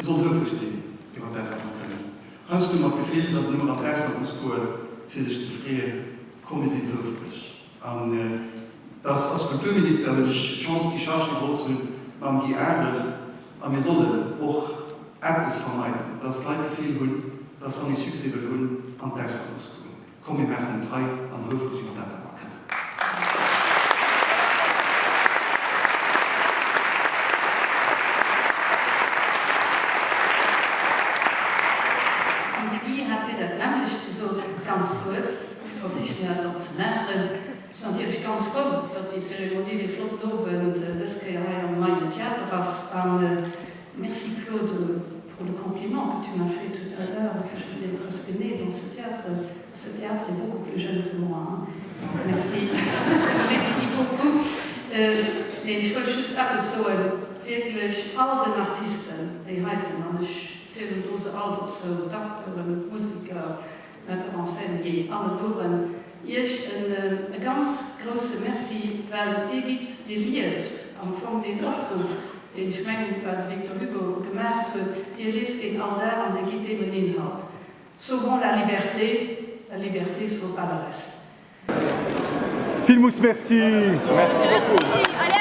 sollen houfreg sinn iwwer dat, wat mer kënnen. Heiansdo hu mer d'Gefill, dass een ëmmer an d'Ausland muss goen, fir sech ze freeën. Komm, mir sinn houfreg. An dass, als Kulturminister hunn ech d'Chance, déi Charge iwwerholl ze hunn mam Guy Arendt. A mir sollen och eppes vermeiden, dass d'Leit d'Gefill hunn, dass wann ee Succès wëll hunn, an d'Ausland muss goen. Komm mir maachen et hei an houfreg iwwer dat, wat mer kënnen. An de Guy hat mir dat nämmlecht gesot, ganz kuerz, ech versichen dat och ze maachen. Ech sinn natierlech ganz frou, datt déi Zeremonie, dee flotten Owend dës Kéier hei am Neien Theater ass. A merci Claude pour le compliment que tu m'as fait tout à l'heure, que j'étais presque née dans ce théâtre. Ce théâtre est beaucoup plus jeune que moi, hein. Donc merci, merci beaucoup. Neen, ech wëll just eppes soen, wierklech all den Artisten, déi hei sinn, an ech zielen do se all dozou, d'Acteuren, d'Musiker, Metteur en scène, jee, allegueren, Iech e ganz grousse Merci, well Dir gitt, Dir lieft am Fong deen Opruff, deen, ech mengen, et war de Victor Hugo, gemaacht huet, Dir lieft deen all Dag an Dir gitt deem en Inhalt. Sauvons la liberté, la liberté sauvera le reste. Villmoos Merci! Merci beaucoup!